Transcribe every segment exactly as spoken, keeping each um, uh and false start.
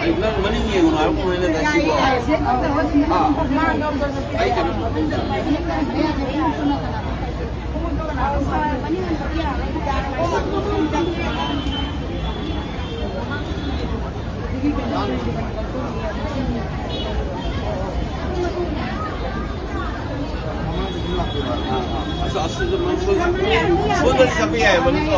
ꯑꯩ ꯅꯪ ꯃꯅꯤꯡ ꯌꯦꯡꯉꯨ ꯍꯥꯏꯕ ꯀꯃꯥꯏꯅ ꯇꯧꯁꯤꯀꯣ? ꯑꯥ꯫ ꯑꯩ ꯀꯩꯅꯣ ꯑꯁ, ꯑꯁ, ꯁꯣꯝꯗ ꯆꯠꯄ ꯌꯥꯏꯑꯕ, ꯅꯠꯇ꯭ꯔꯣ?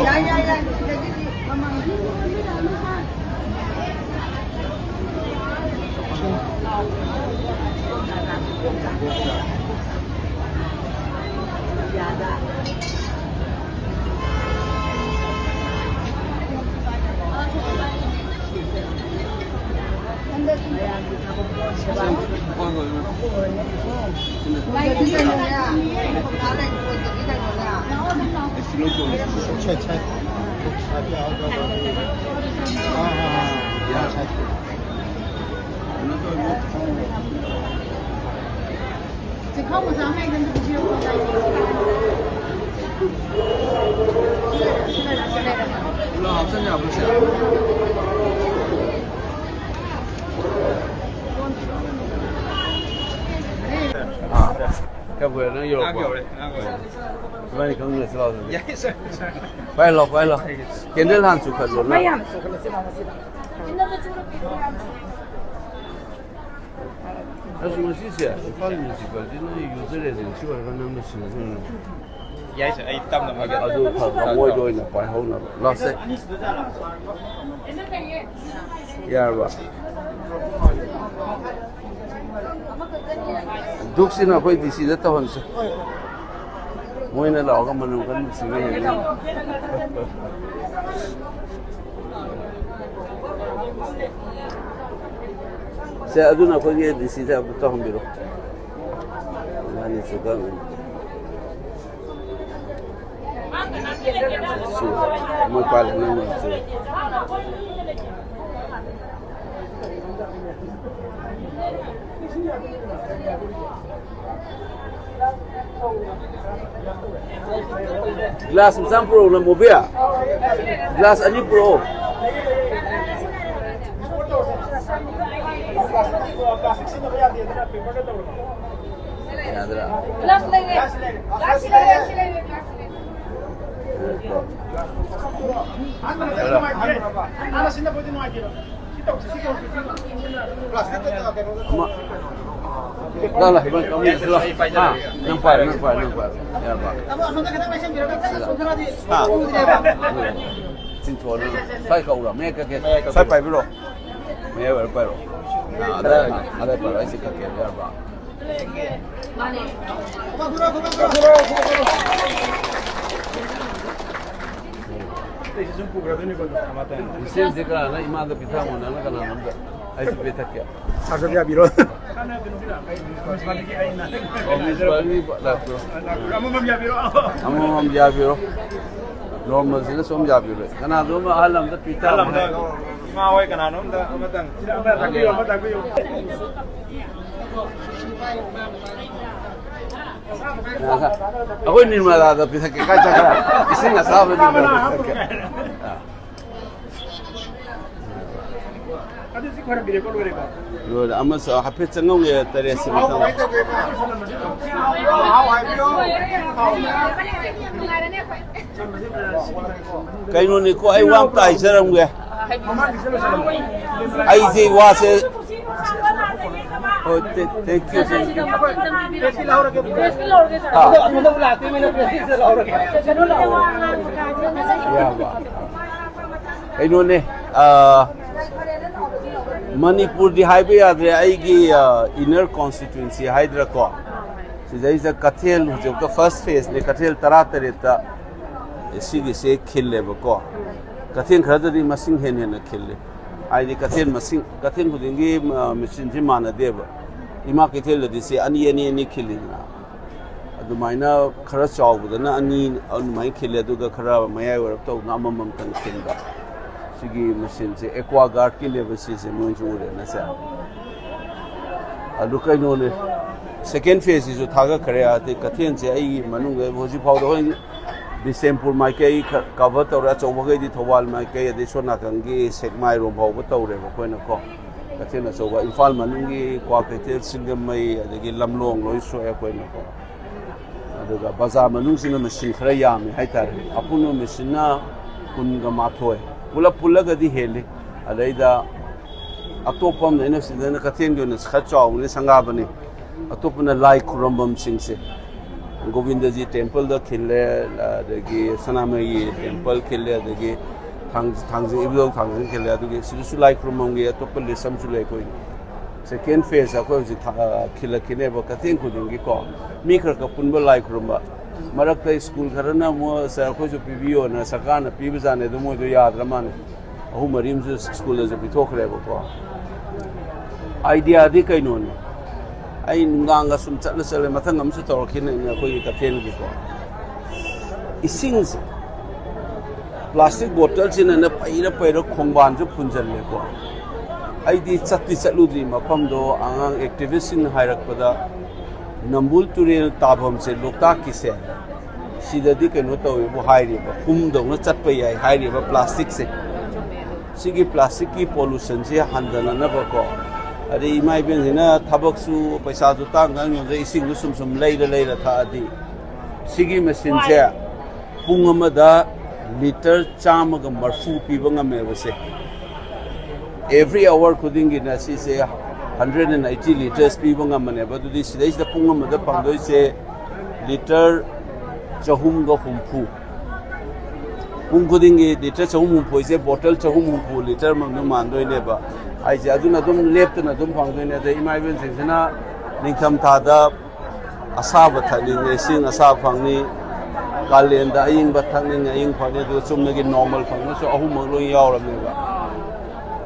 ꯑꯥ, ꯀꯌꯥꯝ ꯀꯨꯏꯔꯦ ꯅꯪ ꯌꯧꯔꯛꯄ? ꯉꯥꯏꯍꯥꯛ ꯌꯧꯔꯦ, ꯉꯥꯏꯍꯥꯛ ꯌꯧꯔꯦ꯫ ꯏꯕꯥꯅꯤ ꯈꯪꯅꯁꯤ ꯂꯥꯎ ꯑꯗꯨꯗꯤ꯫ ꯌꯥꯏ, ꯁꯥꯔ, ꯁꯥꯔ꯫ ꯄꯥꯏꯍꯜꯂꯣ, ꯄꯥꯏꯍꯜꯂꯣ꯫ ꯀꯦꯟꯗꯜ ꯍꯥꯟꯅ ꯆꯨꯈꯠꯂꯣ ꯅꯪ꯫ ꯃꯩ ꯍꯥꯟꯅ ꯆꯨꯈꯠꯂꯁꯤ ꯂꯥꯎ ꯃꯁꯤꯗ꯫ ꯑꯁ, ꯉꯁꯤꯁꯦ ꯏꯝꯐꯥꯜ ꯃ꯭ꯌꯨꯅꯤꯁꯤꯄꯥꯂꯤꯇꯤꯅ ꯌꯨꯖꯔ ꯑꯦꯖꯦꯟꯁꯤ ꯑꯣꯏꯔꯒ ꯅꯪꯅ ꯁꯤꯟꯅꯗꯣꯏꯅꯣ? ꯌꯥꯏ, ꯁꯥꯔ, ꯑꯩ ꯇꯞꯅ ꯑꯗꯨ, ꯑꯗꯨ ꯐꯕ, ꯃꯣꯏꯗ ꯑꯣꯏꯅ ꯄꯥꯏꯍꯧꯅꯕ꯫ ꯂꯥꯛꯁꯦ꯫ ꯌꯥꯔꯕ? ꯗꯨꯛꯁꯤꯅ ꯑꯩꯈꯣꯏ ꯗꯤ ꯁꯤꯗ ꯇꯧꯍꯟꯁꯦ꯫ ꯃꯣꯏꯅ ꯂꯥꯛꯑꯒ ꯃꯅꯝ ꯀꯟꯅ ꯅꯨꯡꯁꯤꯕ ꯍꯦꯟꯅꯤ꯫ ꯁꯦ, ꯑꯗꯨꯅ ꯑꯩꯈꯣꯏꯒꯤ ꯗꯤ ꯁꯤꯗ ꯑꯝꯇ ꯇꯧꯍꯟꯕꯤꯔꯣ꯫ ꯃꯥꯅꯤ, ꯆꯨꯒꯪ꯫ ꯁꯨ, ꯃꯣꯏ ꯄꯥꯜꯂꯤ, ꯃꯣꯏ ꯃꯣꯏ ꯆꯨ꯫ ꯒ꯭ꯂꯥꯁ ꯃꯆꯥ ꯑꯃ ꯄꯨꯔꯛꯎ, ꯂꯝꯕꯣꯕꯤ꯫ ꯒ꯭ꯂꯥꯁ ꯑꯅꯤ ꯄꯨꯔꯛꯑꯣ꯫ ꯌꯥꯗ꯭ꯔꯥ? ꯒ꯭ꯂꯥꯁ ꯂꯩꯔꯦ꯫ ꯒ꯭ꯂꯥꯁ ꯂꯩꯔꯦ, ꯁꯤ ꯂꯩꯔꯦ, ꯒ꯭ꯂꯥꯁ ꯂꯩꯔꯦ꯫ ꯂꯥ, ꯂꯥ, ꯏꯕꯥꯅꯤ ꯀꯥꯡꯕꯨ ꯌꯦꯡꯁꯤ ꯂꯥ꯫ ꯍꯥ? ꯅꯪ ꯄꯥꯏꯔꯣ, ꯅꯪ ꯄꯥꯏꯔꯣ, ꯅꯪ ꯄꯥꯏꯔꯣ꯫ ꯌꯥꯔꯕ? ꯍꯥ? ꯆꯤꯡꯊꯣꯛꯑꯣ ꯅꯪ꯫ ꯁ꯭ꯋꯥꯏ ꯀꯛꯎꯔꯣ? ꯃꯌꯥꯏ ꯀꯛꯀꯦ꯫ ꯁ꯭ꯋꯥꯏ ꯄꯥꯏꯕꯤꯔꯣ꯫ ꯃꯌꯥꯏ ꯑꯣꯏꯔ ꯄꯥꯏꯔꯣ꯫ ꯑꯥ, ꯑꯗꯥꯏ, ꯑꯗꯥꯏ ꯄꯥꯏꯔꯣ꯫ ꯑꯩ ꯁꯤ ꯀꯛꯀꯦ꯫ ꯌꯥꯔꯕ? ꯏꯆꯦꯁꯦ ꯀꯅꯥꯅ ꯏꯃꯥꯗ ꯄꯤꯊꯛꯑꯝꯃꯣ, ꯅꯪꯅ ꯀꯅꯥꯅꯣꯝꯗ ꯑꯩꯁꯨ ꯄꯤꯊꯛꯀꯦ꯫ ꯁꯥꯔꯁꯨ ꯌꯥꯕꯤꯔꯣ꯫ ꯑꯣ, ꯃ꯭ꯌꯨꯅꯤꯁꯤꯄꯥꯂꯤꯇꯤ ꯂꯥꯛꯄꯤꯔꯣ꯫ ꯑꯃꯃꯝ ꯌꯥꯕꯤꯔꯣ꯫ ꯑꯃꯃꯝ ꯌꯥꯕꯤꯔꯣ꯫ ꯅꯣꯔꯃꯦꯜꯁꯤꯅ ꯁꯣꯝ ꯌꯥꯕꯤꯔꯣ꯫ ꯀꯅꯥꯗꯣꯝ ꯑꯍꯜ ꯑꯝꯗ ꯄꯤꯊꯛꯑꯝꯃꯣ꯫ ꯑꯍꯜ ꯑꯝꯗ, ꯏꯃꯥ ꯍꯣꯏ ꯀꯅꯥꯅꯣꯝꯗ ꯑꯃꯇꯪ꯫ ꯑꯃ ꯇꯥꯛꯄꯤꯌꯨ, ꯑꯃ ꯇꯥꯛꯄꯤꯌꯨ꯫ ꯑꯩꯈꯣꯏ ꯅꯤꯔꯃꯂꯥꯗ ꯄꯤꯊꯛꯀꯦ꯫ ꯀꯥꯏ ꯆꯠꯈ꯭ꯔꯦ? ꯏꯁꯤꯡ ꯑꯁꯥꯕ ꯅꯤꯔꯃꯂꯥꯗ ꯄꯤꯊꯛꯀꯦ꯫ ꯑꯥ꯫ ꯑꯗꯨꯗꯤ ꯈꯣꯏꯔꯝꯕꯤꯔꯦꯀꯣ, ꯂꯣꯏꯔꯦꯀꯣ? ꯂꯣꯏꯔꯦ꯫ ꯑꯃꯁꯨ ꯍꯥꯏꯐꯦꯠ ꯆꯪꯉꯝꯒꯦ, ꯇꯔꯦꯠꯁꯤ ꯃꯊꯪ꯫ ꯀꯩꯅꯣꯅꯤꯀꯣ, ꯑꯩ ꯋꯥ ꯑꯝꯇ ꯍꯥꯏꯖꯔꯝꯒꯦ꯫ ꯑꯩꯁꯦ ꯋꯥꯁꯦ ꯍꯣꯏ, ꯊꯦ-, thank you, thank you. ꯑꯥ꯫ ꯌꯥꯕ꯫ ꯀꯩꯅꯣꯅꯦ, ꯑꯥ, ꯃꯅꯤꯄꯨꯔꯗꯤ ꯍꯥꯏꯕ ꯌꯥꯗ꯭ꯔꯦ, ꯑꯩꯒꯤ, ꯑꯥ, inner constituency ꯍꯥꯏꯗ꯭ꯔꯥꯀꯣ, ꯁꯤꯗꯩꯁꯤꯗ ꯀꯩꯊꯦꯜ ꯍꯧꯖꯤꯛꯇ first phaseꯅꯦ, ꯀꯩꯊꯦꯜ ꯇꯔꯥꯇꯔꯦꯠꯇ ꯁꯤꯒꯤꯁꯦ ꯈꯤꯜꯂꯦꯕꯀꯣ꯫ ꯀꯩꯊꯦꯜ ꯈꯔꯗꯗꯤ ꯃꯁꯤꯡ ꯍꯦꯟꯅ ꯍꯦꯟꯅ ꯈꯤꯜꯂꯤ꯫ ꯍꯥꯏꯗꯤ ꯀꯩꯊꯦꯜ ꯃꯁꯤꯡ, ꯀꯩꯊꯦꯜ ꯈꯨꯗꯤꯡꯒꯤ ꯃꯦꯆꯤꯟꯁꯤ ꯃꯥꯟꯅꯗꯦꯕ꯫ ꯏꯃꯥ ꯀꯩꯊꯦꯜꯗꯗꯤ ꯁꯤ ꯑꯅꯤ ꯑꯅꯤ ꯑꯅꯤ ꯈꯤꯜꯂꯤꯗꯅ, ꯑꯗꯨꯃꯥꯏꯅ ꯈꯔ ꯆꯥꯎꯕꯗꯅ ꯑꯅꯤ ꯑꯗꯨꯃꯥꯏꯅ ꯈꯤꯜꯂꯦ, ꯑꯗꯨꯒ ꯈꯔ ꯃꯌꯥꯏ ꯑꯣꯏꯔꯞ ꯇꯧꯕꯅ ꯑꯃꯃꯝꯇꯪ ꯈꯤꯟꯕ꯫ ꯁꯤꯒꯤ ꯃꯦꯆꯤꯟꯁꯦ ꯑꯦꯀ꯭ꯋꯥ ꯒꯥꯔꯗꯀꯤꯅꯦꯕ ꯁꯤꯁꯦ, ꯃꯣꯏꯁꯨ ꯎꯔꯦꯅ ꯁꯦ꯫ ꯑꯗꯨ ꯀꯩꯅꯣꯅꯦ, ꯁꯦꯀꯦꯟ ꯐꯦꯁꯁꯤꯁꯨ ꯊꯥꯒꯠꯈ꯭ꯔꯦ꯫ ꯑꯗꯩ ꯀꯩꯊꯦꯜꯁꯦ ꯑꯩꯒꯤ ꯃꯅꯨꯡꯗ ꯍꯧꯖꯤꯛ ꯐꯥꯎꯗ ꯑꯩꯈꯣꯏ ꯕꯤꯁꯦꯝꯄꯨꯔ ꯃꯥꯏꯀꯩ ꯀ-, ꯀꯚꯔ ꯇꯧꯔꯦ, ꯑꯆꯧꯕꯈꯩꯗꯤ ꯊꯧꯕꯥꯜ ꯃꯥꯏꯀꯩ, ꯑꯗꯩ ꯁꯣꯝ ꯅꯥꯀꯟꯒꯤ ꯁꯦꯛꯃꯥꯏꯔꯣꯝ ꯐꯥꯎꯕ ꯇꯧꯔꯦꯕ ꯑꯩꯈꯣꯏꯅꯀꯣ꯫ ꯀꯩꯊꯦꯜ ꯑꯆꯧꯕ ꯏꯝꯐꯥꯜ ꯃꯅꯨꯡꯒꯤ ꯀ꯭ꯋꯥꯀꯩꯊꯦꯜ, ꯁꯤꯡꯖꯃꯩ, ꯑꯗꯒꯤ ꯂꯝꯂꯣꯡ ꯂꯣꯏ ꯁꯣꯛꯑꯦ ꯑꯩꯈꯣꯏꯅꯀꯣ꯫ ꯑꯗꯨꯒ ꯕꯖꯥꯔ ꯃꯅꯨꯡꯁꯤꯅ ꯃꯁꯤꯡ ꯈꯔ ꯌꯥꯝꯃꯤ ꯍꯥꯏꯇꯥꯔꯦ꯫ ꯑꯄꯨꯟꯕ ꯃꯦꯆꯤꯟꯅ ꯀꯨꯟꯒ ꯃꯥꯊꯣꯏ, ꯄꯨꯂꯞ ꯄꯨꯜꯂꯒꯗꯤ ꯍꯦꯜꯂꯤ꯫ ꯑꯗꯩꯗ ꯑꯇꯣꯞꯄ ꯑꯃꯅ, ꯑꯩꯅ ꯁꯤꯗꯅ ꯀꯩꯊꯦꯜꯒꯤ ꯑꯣꯏꯅ ꯈꯔ ꯆꯥꯎꯕꯅꯤ, ꯁꯪꯒꯥꯕꯅꯤ꯫ ꯑꯇꯣꯞꯄꯅ ꯂꯥꯏ ꯈꯨꯔꯝꯐꯝꯁꯤꯡꯁꯦ, ꯒꯣꯕꯤꯟꯗꯖꯤ ꯇꯦꯝꯄꯜꯗ ꯈꯤꯜꯂꯦ, ꯑꯗꯒꯤ ꯁꯅꯥꯃꯍꯤ ꯇꯦꯝꯄꯜ ꯈꯤꯜꯂꯦ, ꯑꯗꯒꯤ ꯊꯥꯡ-, ꯊꯥꯡꯖꯤꯡ, ꯏꯕꯨꯙꯧ ꯊꯥꯡꯖꯤꯡ ꯈꯤꯜꯂꯦ꯫ ꯑꯗꯨꯒꯤ ꯁꯤꯗꯁꯨ ꯂꯥꯏ ꯈꯨꯔꯨꯝꯐꯝꯒꯤ ꯑꯇꯣꯞꯄ ꯂꯤꯁ ꯑꯃꯁꯨ ꯂꯩ ꯑꯩꯈꯣꯏꯒꯤ꯫ ꯁꯦꯀꯦꯟ ꯐꯦꯁ ꯑꯩꯈꯣꯏ ꯍꯧꯖꯤꯛ ꯊꯥ-, ꯈꯤꯜꯂꯛꯈꯤꯅꯦꯕ ꯀꯩꯊꯦꯜ ꯈꯨꯗꯤꯡꯒꯤꯀꯣ꯫ ꯃꯤ ꯈꯔ ꯈꯔ ꯄꯨꯟꯕ ꯂꯥꯏ ꯈꯨꯔꯨꯝꯕ꯫ ꯃꯔꯛꯇ ꯁ꯭ꯀꯨꯜ ꯈꯔꯅ ꯑꯃꯨꯛ "ꯁꯥꯔ, ꯑꯩꯈꯣꯏꯁꯨ ꯄꯤꯕꯤꯌꯣꯅ" ꯁꯔꯀꯥꯔꯅ ꯄꯤꯕꯖꯥꯠꯅꯦ, ꯑꯗꯨ ꯃꯣꯏꯗꯣ ꯌꯥꯗ꯭ꯔ ꯃꯥꯜꯂꯦ꯫ ꯑꯍꯨꯝ ꯃꯔꯤ ꯑꯃꯁꯨ ꯁ꯭ꯀꯨꯜꯗꯁꯨ ꯄꯤꯊꯣꯛꯈ꯭ꯔꯦꯕꯀꯣ꯫ ꯑꯥꯏꯗꯤꯌꯥꯗꯤ ꯀꯩꯅꯣꯅꯦ? ꯑꯩ ꯅꯨꯡꯗꯥꯡꯒ ꯁꯨꯝ ꯆꯠꯂ ꯆꯠꯂꯦ, ꯃꯊꯪ ꯑꯃꯁꯨ ꯇꯧꯔꯛꯈꯤꯅꯦ ꯑꯩꯈꯣꯏꯒꯤ ꯀꯩꯊꯦꯜꯒꯤꯀꯣ꯫ ꯏꯁꯤꯡꯁꯦ ꯄ꯭ꯂꯥꯁꯇꯤꯛ ꯕꯣꯇꯜꯁꯤꯅꯅꯦ ꯄꯩꯔ ꯄꯩꯔ ꯈꯣꯡꯕꯥꯟꯁꯨ ꯐꯨꯟꯖꯜꯂꯦꯀꯣ꯫ ꯑꯩꯗꯤ ꯆꯠꯇꯤ ꯆꯠꯂꯨꯗ꯭ꯔꯤ ꯃꯐꯝꯗꯣ, ꯑꯉꯥꯡ ꯑꯦꯛꯇꯤꯚꯤꯁꯁꯤꯡꯅ ꯍꯥꯏꯔꯛꯄꯗ ꯅꯝꯕꯨꯜ ꯇꯨꯔꯦꯜ ꯇꯥꯐꯝꯁꯦ, ꯂꯣꯛꯇꯥꯛꯀꯤꯁꯦ, ꯁꯤꯗꯗꯤ ꯀꯩꯅꯣ ꯇꯧꯋꯦꯕꯨ ꯍꯥꯏꯔꯤꯕ, ꯐꯨꯝꯗꯧꯅ ꯆꯠꯄ ꯌꯥꯏ ꯍꯥꯏꯔꯤꯕ ꯄ꯭ꯂꯥꯁꯇꯤꯛꯁꯦ꯫ ꯁꯤꯒꯤ ꯄ꯭ꯂꯥꯁꯇꯤꯛꯀꯤ ꯄꯣꯂꯨꯁꯟꯁꯦ ꯍꯟꯊꯅꯅꯕꯀꯣ, ꯑꯗꯩ ꯏꯃꯥ ꯏꯕꯦꯟꯁꯤꯅ ꯊꯕꯛꯁꯨ ꯄꯩꯁꯥꯁꯨ ꯇꯥꯡ ꯇꯥꯡ ꯌꯣꯟꯖꯩ, ꯏꯁꯤꯡꯁꯨ ꯁꯨꯝ ꯁꯨꯝ ꯂꯩꯔ ꯂꯩꯔ ꯊꯛꯑꯗꯤ, ꯁꯤꯒꯤ ꯃꯦꯆꯤꯟꯁꯦ ꯄꯨꯡ ꯑꯃꯗ ꯂꯤꯇꯔ ꯆꯥꯝꯃꯒ ꯃꯔꯐꯨ ꯄꯤꯕ ꯉꯝꯃꯦꯕ ꯁꯦ꯫ ꯑꯦꯚ꯭ꯔꯤ ꯑꯋꯥꯔ ꯈꯨꯗꯤꯡꯒꯤꯅ ꯁꯤꯁꯦ ꯍꯟꯗ꯭ꯔꯦꯠ ꯑꯦꯟ ꯑꯩꯠꯇꯤ ꯂꯤꯇꯔꯁ ꯄꯤꯕ ꯉꯝꯕꯅꯦꯕ꯫ ꯑꯗꯨꯗꯤ ꯁꯤꯗꯩꯁꯤꯗ ꯄꯨꯡ ꯑꯃꯗ ꯐꯪꯗꯣꯏꯁꯦ ꯂꯤꯇꯔ ꯆꯍꯨꯝꯒ ꯍꯨꯝꯐꯨ꯫ ꯄꯨꯡ ꯈꯨꯗꯤꯡꯒꯤ ꯂꯤꯇꯔ ꯆꯍꯨꯝ ꯍꯨꯝꯐꯨ ꯍꯥꯏꯁꯦ ꯕꯣꯇꯜ ꯆꯍꯨꯝ ꯍꯨꯝꯐꯨ ꯂꯤꯇꯔ ꯑꯃ ꯑꯗꯨꯝ ꯃꯥꯟꯗꯣꯏꯅꯦꯕ꯫ ꯍꯥꯏꯁꯦ ꯑꯗꯨꯅ ꯑꯗꯨꯝ ꯂꯦꯞꯇꯅ ꯑꯗꯨꯝ ꯐꯪꯗꯣꯏꯅꯦ꯫ ꯑꯗꯩ ꯏꯃꯥ ꯏꯕꯦꯟꯁꯤꯡꯁꯤꯅ ꯅꯤꯡꯊꯝ ꯊꯥꯗ ꯑꯁꯥꯕ ꯊꯛꯅꯤꯡꯉꯦ, ꯏꯁꯤꯡ ꯑꯁꯥꯕ ꯐꯪꯅꯤ, ꯀꯥꯂꯦꯟꯗ ꯑꯏꯪꯕ ꯊꯛꯅꯤꯡꯉꯦ, ꯑꯏꯪ ꯐꯪꯅꯤ, ꯑꯗꯨꯒ ꯆꯨꯝꯅꯒꯤ ꯅꯣꯔꯃꯦꯜ ꯐꯪꯕꯁꯨ ꯑꯍꯨꯝꯃꯛ ꯂꯣꯏ ꯌꯥꯎꯔꯕꯅꯦꯕ꯫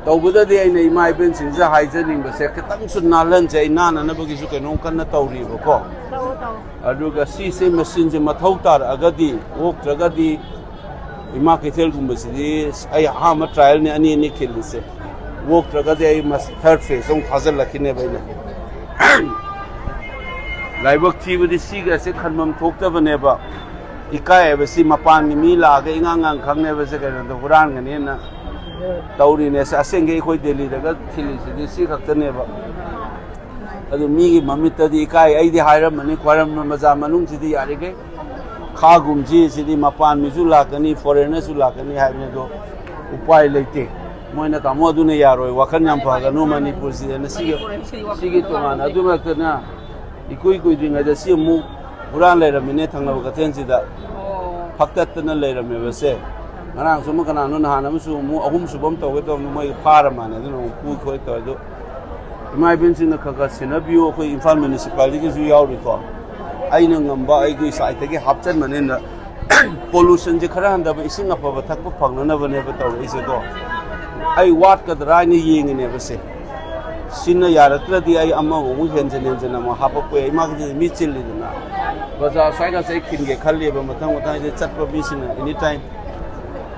ꯇꯧꯕꯗꯗꯤ ꯑꯩꯅ ꯏꯃꯥ ꯏꯕꯦꯟꯁꯤꯡꯁꯦ ꯍꯥꯏꯖꯅꯤꯡꯕꯁꯦ, ꯈꯤꯇꯪꯁꯨ ꯅꯥꯜꯍꯟꯁꯦ꯫ ꯑꯩ ꯅꯥꯟꯅꯅꯕꯒꯤꯁꯨ ꯀꯩꯅꯣꯝ ꯀꯟꯅ ꯇꯧꯔꯤꯕꯀꯣ꯫ ꯇꯧ, ꯇꯧ꯫ ꯑꯗꯨꯒ ꯁꯤꯁꯦ, ꯃꯦꯆꯤꯟꯁꯦ ꯃꯊꯧ ꯇꯥꯔꯛꯑꯒꯗꯤ, ꯑꯣꯛꯇ꯭ꯔꯒꯗꯤ, ꯏꯃꯥ ꯀꯩꯊꯦꯜꯒꯨꯝꯕꯁꯤꯗꯤ ꯑꯩ ꯑꯍꯥꯟꯕ trialꯅꯤ, ꯑꯅꯤ ꯑꯅꯤ ꯈꯤꯜꯂꯤꯁꯦ꯫ ꯑꯣꯛꯇ꯭ꯔꯒꯗꯤ ꯑꯩ ꯃꯁ-, third phase ꯑꯃꯨꯛ ꯊꯥꯖꯤꯜꯂꯛꯈꯤꯅꯦꯕ ꯑꯩꯅ꯫ ꯂꯥꯏꯕꯛ ꯊꯤꯕꯗꯤ ꯁꯤꯒꯁꯦ ꯈꯟꯐꯝ ꯊꯣꯛꯇꯕꯅꯦꯕ꯫ ꯏꯀꯥꯏ ꯍꯥꯏꯕꯁꯤ ꯃꯄꯥꯟꯒꯤ ꯃꯤ ꯂꯥꯛꯑꯒ ꯏꯉꯥꯡ ꯉꯥꯡ ꯈꯪꯅꯕꯁꯦ ꯀꯩꯅꯣꯗ ꯍꯨꯔꯥꯟꯒꯅꯦꯅ ꯇꯧꯔꯤꯅꯦ꯫ ꯑꯁꯦꯡꯒꯤ ꯑꯩꯈꯣꯏ ꯗꯦꯜꯂꯤꯗꯒ ꯊꯤꯜꯂꯤꯁꯤꯗꯤ ꯁꯤ ꯈꯛꯇꯅꯦꯕ꯫ ꯑꯗꯨ ꯃꯤꯒꯤ ꯃꯃꯤꯠꯇꯗꯤ ꯏꯀꯥꯏ꯫ ꯑꯩꯗꯤ ꯍꯥꯏꯔꯝꯃꯅꯤ, ꯈ꯭ꯋꯥꯏꯔꯝꯕꯟ ꯕꯖꯥꯔ ꯃꯅꯨꯡꯁꯤꯗꯤ ꯌꯥꯔꯤꯈꯩ ꯈꯥꯒꯨꯝꯁꯤ, ꯁꯤꯗꯤ ꯃꯄꯥꯟ ꯃꯤꯁꯨ ꯂꯥꯛꯀꯅꯤ, foreignꯁꯨ ꯂꯥꯛꯀꯅꯤ ꯍꯥꯏꯕꯅꯤ꯫ ꯑꯗꯣ ꯎꯄꯥꯏ ꯂꯩꯇꯦ꯫ ꯃꯣꯏꯅ "ꯇꯥꯃꯣ, ꯑꯗꯨꯅ ꯌꯥꯔꯣꯏ, ꯋꯥꯈꯜ ꯌꯥꯝ ꯐꯒꯅꯨ ꯃꯅꯤꯄꯨꯔꯁꯤꯗꯅ", ꯁꯤꯒꯤ, ꯁꯤꯒꯤ ꯇꯣꯉꯥꯟꯅ꯫ ꯑꯗꯨ ꯃꯔꯛꯇꯅ ꯏꯀꯨꯏ ꯀꯨꯏꯗ꯭ꯔꯤꯉꯩꯗ ꯁꯤ ꯑꯃꯨꯛ ꯍꯨꯔꯥꯟ ꯂꯩꯔꯝꯃꯤꯅꯦ ꯊꯪꯅꯕ ꯀꯩꯊꯦꯜꯁꯤꯗ꯫ ꯑꯣ꯫ ꯐꯛꯇꯠꯇꯅ ꯂꯩꯔꯝꯃꯦꯕ ꯁꯦ꯫ ꯉꯔꯥꯡꯁꯨ ꯑꯃ ꯀꯅꯥꯅꯣ, ꯅꯍꯥꯟ ꯑꯃꯁꯨ ꯑꯃꯨꯛ ꯑꯍꯨꯝꯁꯨꯕ ꯑꯃ ꯇꯧꯒꯦ ꯇꯧꯕꯅꯤ, ꯃꯣꯏ ꯐꯥꯔ ꯃꯥꯜꯂꯦ, ꯑꯗꯨꯅ ꯑꯃꯨꯛ ꯄꯨ ꯈꯣꯏ ꯇꯧꯔꯦ꯫ ꯑꯗꯨ ꯏꯃꯥ ꯏꯕꯦꯟꯁꯤꯡꯅ ꯈꯔ ꯈꯔ ꯁꯦꯟꯅꯕꯤꯌꯨ꯫ ꯑꯩꯈꯣꯏ ꯏꯝꯐꯥꯜ municipalityꯒꯤꯁꯨ ꯌꯥꯎꯔꯤꯀꯣ, ꯑꯩꯅ ꯉꯝꯕ ꯑꯩꯒꯤ sideꯇꯒꯤ ꯍꯥꯞꯆꯟꯕꯅꯤꯅ꯫ Pollutionꯁꯦ ꯈꯔ ꯍꯟꯊꯕ, ꯏꯁꯤꯡ ꯑꯐꯕ ꯊꯛꯄ ꯐꯪꯅꯅꯕꯅꯦꯕ ꯇꯧꯔꯛꯏꯁꯦꯀꯣ꯫ ꯑꯩ ꯋꯥꯠꯀꯗ꯭ꯔꯥ ꯍꯥꯏꯅ ꯌꯦꯡꯉꯤꯅꯦꯕ ꯁꯦ꯫ ꯁꯤꯅ ꯌꯥꯔꯛꯇ꯭ꯔꯗꯤ ꯑꯩ ꯑꯃꯃꯨꯛ ꯍꯦꯟꯖꯤꯟ ꯍꯦꯟꯖꯤꯟ ꯑꯃꯨꯛ ꯍꯥꯞꯄꯛꯄ ꯌꯥꯏ꯫ ꯏꯃꯥ ꯀꯩꯊꯦꯜꯁꯦ ꯃꯤ ꯆꯤꯜꯂꯤꯗꯅ꯫ ꯕꯖꯥꯔ ꯁ꯭ꯋꯥꯏꯒꯁꯦ ꯑꯩ ꯈꯤꯟꯒꯦ ꯈꯜꯂꯤꯕ, ꯃꯊꯪ ꯃꯊꯪꯁꯦ ꯆꯠꯄ ꯃꯤꯁꯤꯡꯅ anytime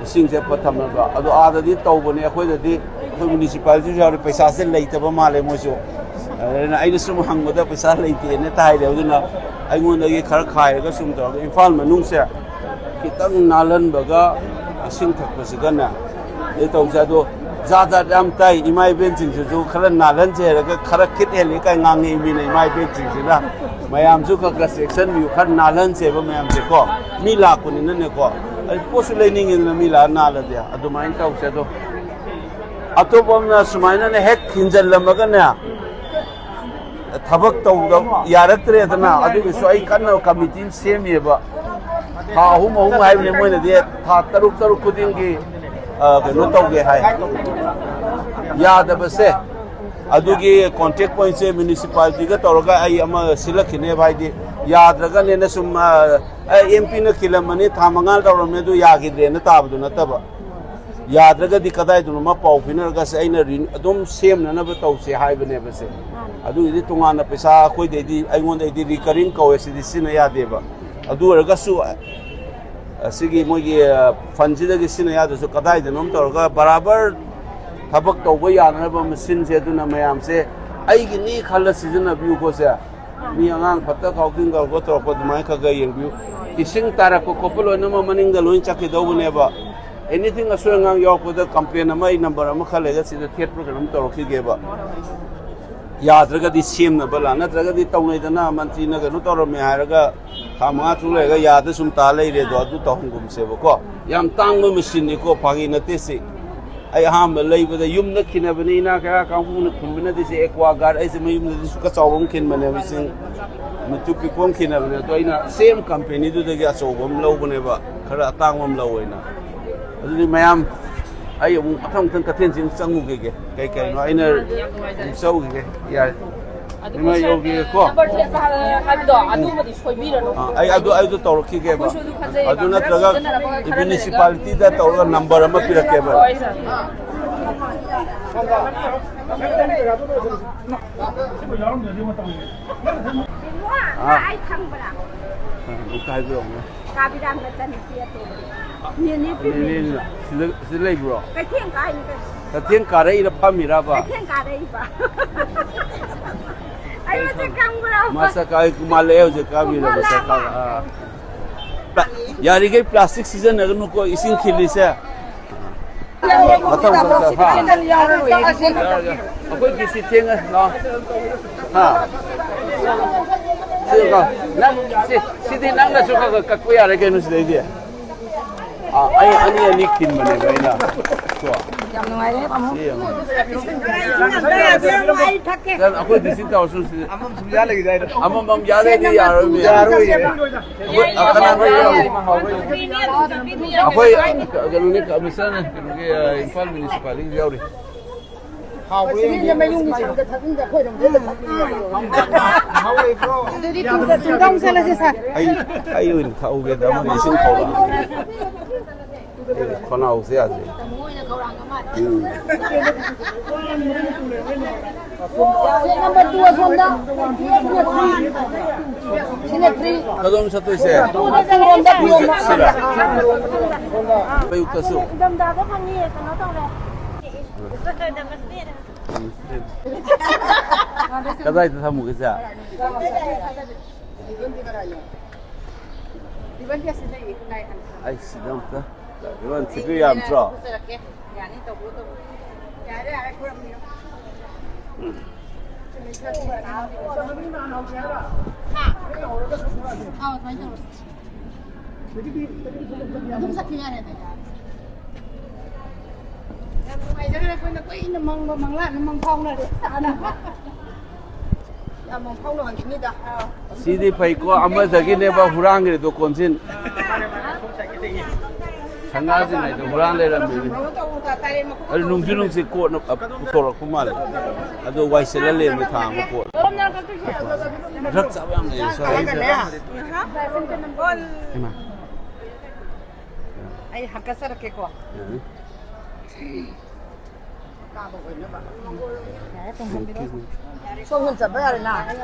ꯏꯁꯤꯡꯁꯦ ꯄꯠ ꯊꯝꯅꯕ꯫ ꯑꯗꯣ ꯑꯥꯗꯗꯤ ꯇꯧꯕꯅꯦ, ꯑꯩꯈꯣꯏꯗꯗꯤ ꯑꯩꯈꯣꯏ municipalityꯁꯨ ꯌꯥꯎꯔꯤ, ꯄꯩꯁꯥꯁꯦ ꯂꯩꯇꯕ ꯃꯥꯜꯂꯦ ꯃꯣꯏꯁꯨ꯫ ꯑꯗꯨꯅ ꯑꯩꯅ ꯁꯨꯝ ꯍꯪꯕꯗ ꯄꯩꯁꯥ ꯂꯩꯇꯦꯅ ꯇꯥꯏꯗ꯫ ꯑꯗꯨꯅ ꯑꯩꯉꯣꯟꯗꯒꯤ ꯈꯔ ꯈꯥꯏꯔꯒ ꯁꯨꯝ ꯇꯧꯔꯒ ꯏꯝꯐꯥꯜ ꯃꯅꯨꯡꯁꯦ ꯈꯤꯇꯪ ꯅꯥꯜꯍꯟꯕꯒ ꯏꯁꯤꯡ ꯊꯛꯄꯁꯤꯒꯅꯦ, ꯑꯗꯨ ꯇꯧꯁꯦ꯫ ꯑꯗꯣ ꯖꯥꯠ ꯖꯥꯠ ꯌꯥꯝ ꯇꯥꯏ꯫ ꯏꯃꯥ ꯏꯕꯦꯟꯁꯤꯡꯁꯤꯁꯨ ꯈꯔ ꯅꯥꯜꯍꯟꯁꯦ ꯍꯥꯏꯔꯒ ꯈꯔ ꯈꯤꯠ ꯍꯦꯜꯂꯤ ꯀꯥꯏ ꯉꯥꯡꯉꯛꯏ ꯃꯤꯅ, ꯏꯃꯥ ꯏꯕꯦꯟꯁꯤꯡꯁꯤꯅ꯫ ꯃꯌꯥꯝꯁꯨ ꯈꯔ ꯈꯔ ꯆꯦꯛꯁꯤꯟꯕꯤꯌꯨ, ꯈꯔ ꯅꯥꯜꯍꯟꯁꯦꯕ ꯃꯌꯥꯝꯁꯦꯀꯣ꯫ ꯃꯤ ꯂꯥꯛꯄꯅꯤꯅꯅꯦꯀꯣ, ꯑꯩ ꯄꯣꯠꯁꯨ ꯂꯩꯅꯤꯡꯉꯤꯗꯅ ꯃꯤ ꯂꯥꯛꯑ ꯅꯥꯜꯂꯗꯤ꯫ ꯑꯗꯨꯃꯥꯏꯅ ꯇꯧꯁꯦ꯫ ꯑꯗꯣ ꯑꯇꯣꯞꯄ ꯑꯃꯅ ꯁꯨꯃꯥꯏꯅꯅꯦ ꯍꯦꯛ ꯊꯤꯟꯖꯜꯂꯝꯃꯒꯅꯦ, ꯊꯕꯛ ꯇꯧꯕꯗ ꯌꯥꯔꯛꯇ꯭ꯔꯦꯗꯅ, ꯑꯗꯨꯒꯤꯁꯨ ꯑꯩ ꯀꯟꯅ committee ꯑꯃ ꯁꯦꯝꯃꯤꯕ꯫ ꯊꯥ ꯑꯍꯨꯝ ꯑꯍꯨꯝ ꯍꯥꯏꯕꯅꯦ ꯃꯣꯏꯅꯗꯤ, ꯊꯥ ꯇꯔꯨꯛ ꯇꯔꯨꯛ ꯈꯨꯗꯤꯡꯒꯤ, ꯑ, ꯀꯩꯅꯣ ꯇꯧꯒꯦ ꯍꯥꯏ꯫ ꯌꯥꯗꯕꯁꯦ, ꯑꯗꯨꯒꯤ contact pointꯁꯦ municipalityꯒ ꯇꯧꯔꯒ ꯑꯩ ꯑꯃ ꯁꯤꯜꯂꯛꯈꯤꯅꯦꯕ꯫ ꯍꯥꯏꯗꯤ ꯌꯥꯗ꯭ꯔꯒꯅꯦꯅ ꯁꯨꯝ, ꯑ, ꯑꯦ, MPꯅ ꯈꯤꯜꯂꯝꯃꯅꯤ, ꯊꯥ ꯃꯉꯥ ꯇꯧꯔꯝꯃꯦ, ꯑꯗꯨ ꯌꯥꯈꯤꯗ꯭ꯔꯦꯅ ꯇꯥꯕꯗꯨ ꯅꯠꯇꯕ꯫ ꯌꯥꯗ꯭ꯔꯒꯗꯤ ꯀꯗꯥꯏꯗꯅꯣꯃ ꯄꯥꯎ ꯄꯤꯅꯔꯒ ꯁꯦ ꯑꯩꯅ ꯔꯤ-, ꯑꯗꯨꯝ ꯁꯦꯝꯅꯅꯕ ꯇꯧꯁꯦ ꯍꯥꯏꯕꯅꯦꯕ ꯁꯦ꯫ ꯑꯗꯨꯒꯤꯗꯤ ꯇꯣꯉꯥꯟꯅ ꯄꯩꯁꯥ ꯑꯩꯈꯣꯏꯗꯩꯗꯤ, ꯑꯩꯉꯣꯟꯗꯩꯗꯤ recurring ꯀꯧꯋꯦ, ꯁꯤꯗꯤ ꯁꯤꯖꯤꯟꯅ ꯌꯥꯗꯦꯕ꯫ ꯑꯗꯨ ꯑꯣꯏꯔꯒꯁꯨ, ꯑ, ꯑꯁꯤꯒꯤ ꯃꯣꯏꯒꯤ, ꯑ, fund ꯁꯤꯗꯒꯤ ꯁꯤꯖꯤꯟꯅ ꯌꯥꯗ꯭ꯔꯁꯨ ꯀꯗꯥꯏꯗꯅꯣꯝ ꯇꯧꯔꯒ ꯕꯔꯥꯕꯔ ꯊꯕꯛ ꯇꯧꯕ ꯌꯥꯅꯅꯕ ꯃꯦꯁꯤꯟꯁꯦ, ꯑꯗꯨꯅ ꯃꯌꯥꯝꯁꯦ ꯑꯩꯒꯤꯅꯤ ꯈꯜꯂ ꯁꯤꯖꯤꯟꯅꯕꯤꯌꯨꯀꯣ ꯁꯦ꯫ ꯃꯤ ꯑꯉꯥꯡ ꯐꯠꯇ ꯀꯥꯎꯗꯤꯡ ꯀꯧꯔꯛꯄ ꯇꯧꯔꯛꯄ ꯑꯗꯨꯃꯥꯏꯅ ꯈꯔ ꯈꯔ ꯌꯦꯡꯕꯤꯌꯨ꯫ ꯏꯁꯤꯡ ꯇꯥꯔꯛꯄ ꯈꯣꯠꯄ ꯂꯣꯏꯅꯃꯛ ꯃꯅꯤꯡꯗ ꯂꯣꯏ ꯆꯠꯈꯤꯗꯧꯕꯅꯦꯕ꯫ Anything ꯑꯁꯣꯏ ꯑꯉꯥꯡ ꯌꯥꯎꯔꯛꯄꯗ complain ꯑꯃ ꯑꯩ number ꯑꯃ ꯈꯔ ꯂꯩꯔꯒ ꯁꯤꯗ ꯊꯦꯠꯄ꯭ꯔꯥ ꯀꯩꯅꯣꯝ ꯇꯧꯔꯛꯈꯤꯒꯦꯕ꯫ ꯌꯥꯗ꯭ꯔꯒꯗꯤ ꯁꯦꯝꯅꯕ ꯂꯥ, ꯅꯠꯇ꯭ꯔꯒꯗꯤ ꯇꯧꯅꯩꯗꯅ ꯃꯟꯇ꯭ꯔꯤꯅ ꯀꯩꯅꯣ ꯇꯧꯔꯝꯃꯦ ꯍꯥꯏꯔꯒ ꯊꯥ ꯃꯉꯥ ꯇꯔꯨꯛ ꯂꯩꯔꯒ ꯌꯥꯗ ꯁꯨꯝ ꯇꯥ ꯂꯩꯔꯦ ꯑꯗꯣ, ꯑꯗꯨ ꯇꯧꯍꯟꯒꯨꯝꯁꯦꯕꯀꯣ꯫ ꯌꯥꯝ ꯇꯥꯡꯕ ꯃꯦꯁꯤꯟꯅꯤꯀꯣ, ꯐꯥꯒꯤ ꯅꯠꯇꯦ ꯁꯤ꯫ ꯑꯩ ꯑꯍꯥꯟꯕ ꯂꯩꯕꯗ ꯌꯨꯝꯗ ꯈꯤꯟꯅꯕꯅꯤ, ꯏꯅꯥꯛ ꯀꯩꯔꯥꯛ ꯀꯥꯡꯕꯨꯅ ꯈꯤꯟꯕꯅꯗꯤ ꯁꯤ Aqua Guard, ꯑꯩꯁꯦ ꯃꯌꯨꯝꯗꯗꯤ ꯁꯨꯛꯀ ꯆꯥꯎꯕ ꯑꯃ ꯈꯤꯟꯕꯅꯦꯕ, ꯏꯁꯤꯡ ꯃꯆꯨ ꯄꯤꯛꯄ ꯑꯃ ꯈꯤꯟꯅꯕꯅꯦ꯫ ꯑꯗꯣ ꯑꯩꯅ same company ꯗꯨꯗꯒꯤ ꯑꯆꯧꯕ ꯑꯃ ꯂꯧꯕꯅꯦꯕ, ꯈꯔ ꯑꯇꯥꯡꯕ ꯑꯃ ꯂꯧꯋꯦꯅ꯫ ꯑꯗꯨꯗꯤ ꯃꯌꯥꯝ, ꯑꯩ ꯑꯃꯨꯛ ꯃꯊꯪ ꯃꯊꯪ ꯀꯩꯊꯦꯜꯁꯤ ꯑꯃꯨꯛ ꯆꯪꯉꯨꯈꯤꯒꯦ, ꯀꯩ ꯀꯩꯅꯣ ꯑꯩꯅ ꯑꯃꯨꯛ ꯆꯧꯈꯤꯒꯦ꯫ ꯌꯥꯔꯦ꯫ ꯑꯗꯨ ꯏꯃꯥ ꯌꯧꯈꯤꯒꯦꯀꯣ꯫ Number ꯊꯦꯠꯄ ꯍꯥꯏꯕꯗꯣ ꯑꯗꯨꯃꯗꯤ ꯁꯣꯏꯕꯤꯔꯅꯨ꯫ ꯑꯥ, ꯑꯩ ꯑꯗꯨ, ꯑꯩ ꯑꯗꯨ ꯇꯧꯔꯛꯈꯤꯒꯦꯕ꯫ ꯑꯩꯈꯣꯏꯁꯨ ꯑꯗꯨ ꯈꯟꯖꯩꯌꯦꯕ꯫ ꯑꯗꯨ ꯈꯔ ꯅꯠꯇ꯭ꯔꯒ ꯁꯤꯖꯤꯟꯅꯔꯛꯄ ꯈꯔ ꯂꯩꯕ꯫ Municipality ꯗ ꯇꯧꯔꯒ number ꯑꯃ ꯄꯤꯔꯛꯀꯦꯕ꯫ ꯍꯣꯏ, sir꯫ ꯑꯥ꯫ ꯑꯩ ꯈꯪꯕ꯭ꯔꯥ? ꯑꯥ, ꯑꯝꯇ ꯍꯥꯏꯕꯤꯔꯛꯎꯅꯦ꯫ ꯀꯥꯕꯤꯔꯥꯝ ꯃꯆꯟꯅꯨꯄꯤ ꯑꯇꯣꯝꯕꯤ꯫ ꯅꯦꯅꯦ ꯄꯤꯕꯤ꯫ ꯅꯦꯅꯦꯅ ꯁꯤꯗ, ꯁꯤꯗ ꯂꯩꯕ꯭ꯔꯣ? ꯀꯩꯊꯦꯜ ꯀꯥꯏꯅꯤ ꯀꯩꯅꯣ꯫ ꯀꯩꯊꯦꯜ ꯀꯥꯔꯛꯏꯔ ꯐꯝꯃꯤꯔꯕ? ꯀꯩꯊꯦꯜ ꯀꯥꯔꯛꯏꯕ꯫ ꯑꯩ ꯃꯁꯛ ꯈꯪꯕ꯭ꯔꯣ? ꯃꯁꯛ ꯀꯥꯏ ꯃꯥꯜꯂꯦ ꯍꯧꯖꯤꯛ ꯀꯥꯕꯤꯔ ꯃꯁꯛ ꯀꯥ-, ꯑꯥ꯫ ꯄ꯭ꯂꯥ-, ꯌꯥꯔꯤꯈꯩ plastic ꯁꯤꯖꯤꯟꯅꯒꯅꯨꯀꯣ, ꯏꯁꯤꯡ ꯈꯤꯜꯂꯤꯁꯦ꯫ ꯃꯊꯪ ꯃꯊꯪ ꯍꯥ? ꯑꯩꯈꯣꯏ ꯀꯤꯁꯤ ꯊꯦꯡꯉꯦ, ꯂꯥꯎ꯫ ꯍꯥ? ꯁꯤ ꯀꯣ, ꯅꯪ, ꯁꯤ, ꯁꯤꯗꯤ ꯅꯪꯅꯁꯨ ꯈꯔ ꯈꯔ ꯀꯛꯄ ꯌꯥꯔꯦ ꯀꯩꯅꯣ ꯁꯤꯗꯩꯗꯤ꯫ ꯑꯥ, ꯑꯩ ꯑꯅꯤ ꯑꯅꯤ ꯈꯤꯟꯕꯅꯦꯕ ꯑꯩꯅ꯫ ꯀꯣ꯫ ꯌꯥꯝ ꯅꯨꯡꯉꯥꯏꯔꯦ, ꯇꯥꯃꯣ꯫ ꯁꯤ ꯌꯦꯡꯉꯣ꯫ ꯑꯩ ꯊꯛꯀꯦ꯫ ꯅꯪ ꯑꯩꯈꯣꯏ ꯗꯤꯁꯤꯡ ꯇꯧꯔꯁꯨ ꯁꯤꯗꯤ꯫ ꯑꯃꯃꯝ ꯁꯨꯝ ꯌꯥꯜꯂꯒꯦ ꯍꯥꯏꯗ꯫ ꯑꯃꯃꯝ ꯌꯥꯜꯂꯗꯤ ꯌꯥꯔꯣꯏꯃꯤ꯫ ꯌꯥꯔꯣꯏꯌꯦ꯫ ꯑꯩꯈꯣꯏ, ꯑ, ꯀꯅꯥꯅꯣ ꯌꯥꯎꯔꯤ? ꯑꯩꯈꯣꯏ, ꯑ, ꯀꯩꯅꯣꯅꯤ, ꯀꯃꯤꯁꯅꯔꯅꯦ, ꯀꯩꯅꯣꯒꯤ, ꯑ, ꯏꯝꯐꯥꯜ ꯃ꯭ꯌꯨꯅꯤꯁꯤꯄꯥꯂꯤꯇꯤꯒꯤ ꯌꯥꯎꯔꯤ꯫ ꯍꯥꯎꯕ꯭ꯔꯥ ꯌꯦꯡꯒꯦ꯫ ꯃꯌꯨꯝꯒꯤ ꯁꯥꯏꯗ ꯊꯛꯅꯤꯡꯗꯦ, ꯑꯩꯈꯣꯏ ꯑꯗꯨꯝ ꯍꯦꯛꯇ ꯊꯛꯅꯤꯡꯉꯦ꯫ ꯍꯥꯎ ꯂꯩꯕ꯭ꯔꯣ? ꯑꯗꯨꯗꯤ ꯇꯨꯡꯗ, ꯇꯨꯡꯗ ꯑꯃꯨꯛ ꯆꯠꯂꯁꯦ, sir꯫ ꯑꯩ, ꯑꯩ ꯑꯣꯏꯅ ꯊꯛꯍꯧꯒꯦꯗ, ꯑꯃꯗꯤ ꯏꯁꯤꯡ ꯈꯧꯔꯥꯡꯕꯅꯤ꯫ ꯑꯩ ꯈꯅꯥꯎꯁꯦ ꯌꯥꯗ꯭ꯔꯦ꯫ ꯎꯝ꯫ ꯀꯗꯣꯝ ꯆꯠꯇꯣꯏꯁꯦ? ꯁꯤꯔꯥ? ꯑꯌꯨꯛꯇꯁꯨ? ꯏꯪꯊꯝꯊꯥꯗ ꯐꯪꯉꯤ, ꯀꯩꯅꯣ ꯇꯧꯔꯦ꯫ ꯀꯗꯥꯏꯗ ꯊꯝꯃꯨꯒꯦ, ꯁꯦ? ꯑꯩ ꯁꯤꯗ ꯑꯝꯇ, ꯏꯕꯥꯅꯤ ꯊꯤꯕ ꯌꯥꯝꯗ꯭ꯔꯣ? ꯌꯥꯅꯤ, ꯇꯧꯕꯤꯌꯨ, ꯇꯧꯕꯤꯌꯨ꯫ ꯌꯥꯔꯦ, ꯌꯥꯔꯦ, ꯈꯨꯔꯨꯝꯕꯤꯔꯣ꯫ ꯍꯥ? ꯑꯥꯎ, ꯑꯗꯨꯃꯥꯏꯅ ꯇꯧꯔꯣ꯫ ꯑꯗꯨꯝ ꯆꯠꯈꯤ ꯌꯥꯔꯦ, ꯑꯗꯨ ꯌꯥꯔꯦ꯫ ꯌꯥꯝ ꯅꯨꯡꯉꯥꯏꯖꯔꯦ, ꯑꯩꯈꯣꯏꯅ ꯀꯨꯏꯅ ꯃꯪꯕ ꯃꯪꯂꯥꯟꯅ ꯃꯪ ꯐꯥꯎꯅꯔꯦ꯫ ꯌꯥꯝ ꯃꯪ ꯐꯥꯎꯅ ꯍꯪꯈꯤꯅꯤꯗ꯫ ꯁꯤꯗꯤ ꯐꯩꯀꯣ, ꯑꯃꯗꯒꯤꯅꯦꯕ ꯍꯨꯔꯥꯟꯈ꯭ꯔꯤꯗꯣ ꯀꯣꯟꯖꯤꯟ꯫ ꯁꯪꯒꯥꯁꯤꯡ ꯍꯥꯏꯗꯣ ꯍꯨꯔꯥꯟ ꯂꯩꯔꯝꯃꯤꯅꯤ꯫ ꯑꯗꯨ ꯅꯨꯡꯁꯨ ꯅꯨꯡꯁꯤ ꯀꯣꯠꯅ ꯄꯨꯊꯣꯔꯛꯄ ꯃꯥꯜꯂꯦ꯫ ꯑꯗꯨ ꯋꯥꯏ ꯁꯤꯠꯍꯜꯂꯦ ꯃꯣꯏ ꯊꯥꯡꯕ ꯀꯣꯠ꯫ ꯗ꯭ꯔꯛ ꯆꯥꯕ ꯌꯥꯝ ꯂꯩꯌꯦ ꯁ꯭ꯋꯥꯏꯗ꯫ ꯍꯩꯃꯥ꯫ ꯑꯩ ꯍꯥꯀꯠꯆꯔꯛꯀꯦꯀꯣ꯫ ꯌꯥꯅꯤ꯫ ꯁꯣꯝꯗ ꯆꯠꯄ ꯌꯥꯔꯦꯅ꯫